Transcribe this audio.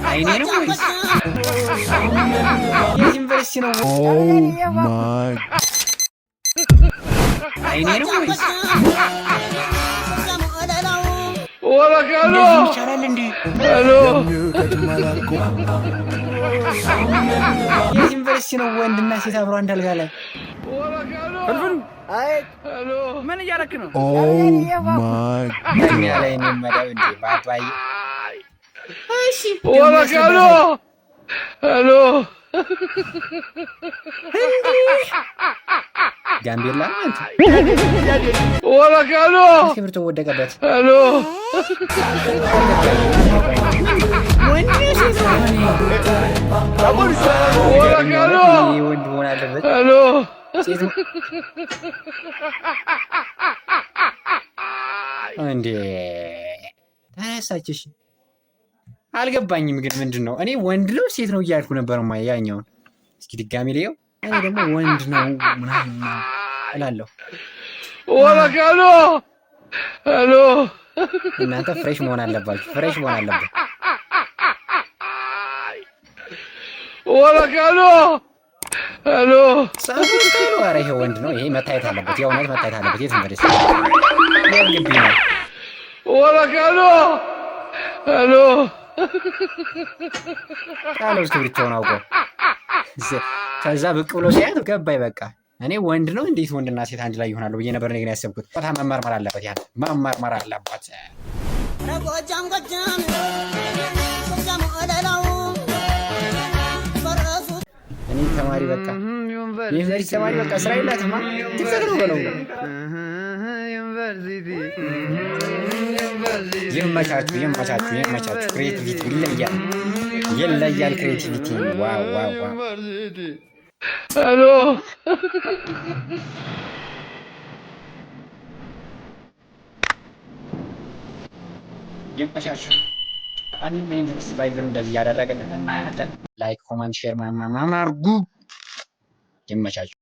አይኔ ነው ወይስ የት ዩኒቨርሲቲ ነው? Oh my. አይኔ ነው ወይስ እንደዚህም ይቻላል እንዴ? የት ዩኒቨርሲቲ ነው ወንድና ሴት አብሮ አንድ አልጋ ላይ? ምን እያደረክ ነው? Oh my. እኛ ላይ እንመደብ እንዴ ባባዬ? እሺ፣ Hello. ጋምቤላ ነው አንተ? እስክሪብቶ ወደቀበት። Hello. ወንድ ነው ሴት ነው? እኔ ወንድ መሆን አለበት። Hello. ሴት እንዴ ተነሳች። እሺ አልገባኝም፣ ግን ምንድን ነው? እኔ ወንድ ነው ሴት ነው እያልኩ ነበር። ማ ያኛውን እስኪ ድጋሚ ልየው። እኔ ደግሞ ወንድ ነው ምናምን እላለሁ። Hello. እናንተ fresh መሆን አለባችሁ። Fresh መሆን አለበት። Hello. ጸጉር style ኡ፣ ኧረ ይሄ ወንድ ነው። ይሄ መታየት አለበት። የእውነት መታየት አለበት። የት ዩኒቨርሲቲ የት ግቢ ነው? Hello. ጣለው እስክሪብቶውን አውቆ። ከዛ ብቅ ብሎ ሲያት ገባኝ። በቃ እኔ ወንድ ነው፣ እንዴት ወንድና ሴት አንድ ላይ ይሆናሉ ብዬ ነበር እኔ ግን ያሰብኩት። በጣም መመርመር አለበት፣ ያን መመርመር አለበት። ጎጃም ጎጃም ጎጃም ወለላው ፈረሱ። እኔ ተማሪ በቃ የዩኒቨርሲቲ ተማሪ በቃ ስራ የላትማ፣ ቲክቶክ ነው በለው። ዩኒቨርሲቲ። ይመቻችሁ፣ ይመቻችሁ፣ ይመቻችሁ። Creativity ይለያል፣ ይለያል። Creativity wow wow wow። Hello. ይመቻችሁ። አንድም ዩኒቨርሲቲ ባይዘር እንደዚህ እያደረግን እናያለን። Like፣ comment፣ share ምናምን አድርጉ። ይመቻችሁ።